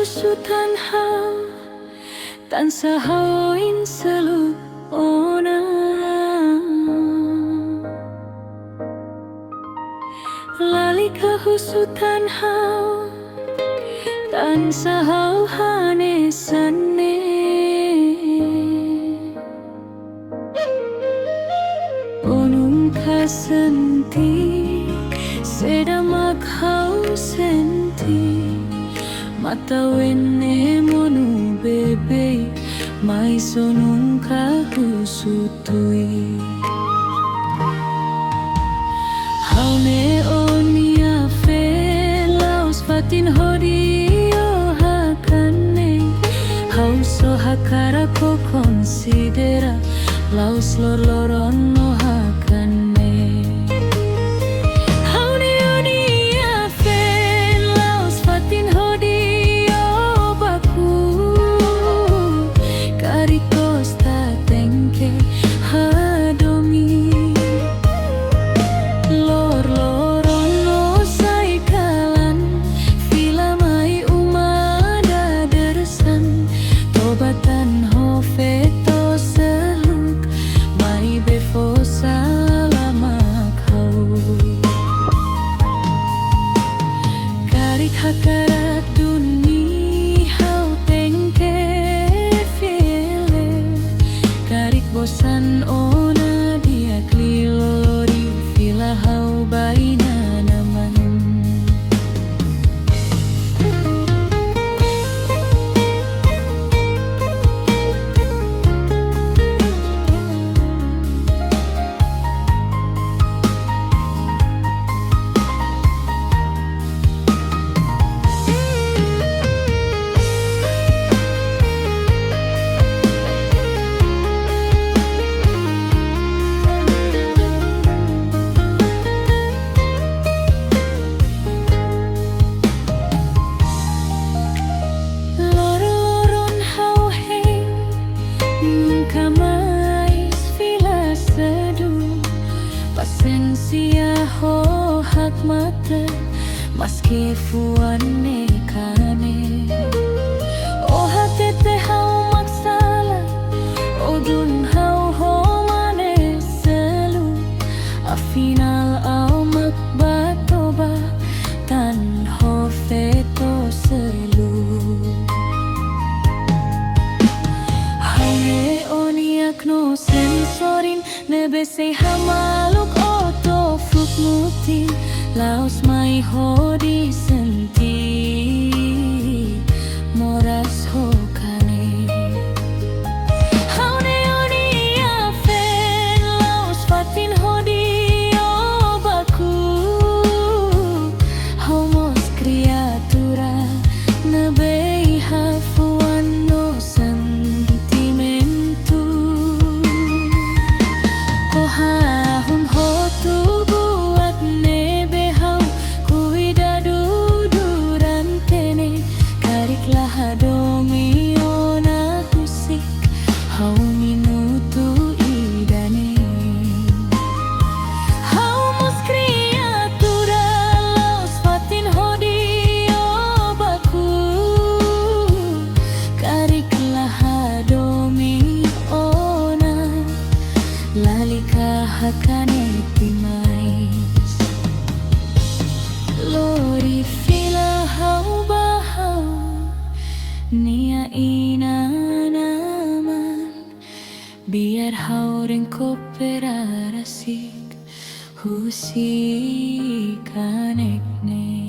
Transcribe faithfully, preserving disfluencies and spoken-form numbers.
husu tan ha'u, tansá ha'u oin seluk ona. Lalika husu tan ha'u, tansá ha'u hanesan ne'e. Ó nunka sente, saida mak ha'u sente. Matan-ween ne'e monu beibeik, mais ó nunka husu tuir. Ha'u-nia feen la'ós fatin hodi ó hakanek. Ha'u só hakarak ó konsidera, la'ós loroloron ó hakanek. Ha'u-nia feen la'ós fatin hodi ó baku. Karik gosta tenke hadomi. Loroloron ó sai kalan, fila mai uma dadeer-saan. Toba tan ho feto seluk, maibé fó sala mak ha'u. Karik hakarak duni ha'u tenke fiel. Karik bosan ona di'ak liu, lori fila ha'u ba inan-aman. Loroloron ha'u hein, nunka mais fila sedu. Pasiénsia ho hakmatek, maski fuan ne'e kanek. Ó hatete ha'u mak sala, ó dun ha'u ho mane seluk. Afinál ha'u mak bá toba tan ho feto seluk. Ha'u ne'e ó-nia kno sente sorin, ne'ebé sei hamaluk ó to'o fuuk mutin, la'ós mai hodi sente moras ho kanek. Ha'u ne'e ó-nia feen la'ós fatin hodi ó baku. Ha'u mós kriatura ne'ebé iha fuan no sentimentu. Ó hahú hotu buat ne'ebé ha'u kuidadu durante ne'e. Karik la hadomi ona husik ha'u minutu ida-ne'e. Ha'u mós kriatura la'ós fatin hodi ó baku. Karik la hadomi ona, lalika hakanek mai. Lori fila ha'u ba ha'u-nia inan-aman. Biar ha'u rekupera rasik husi kanek ne'e.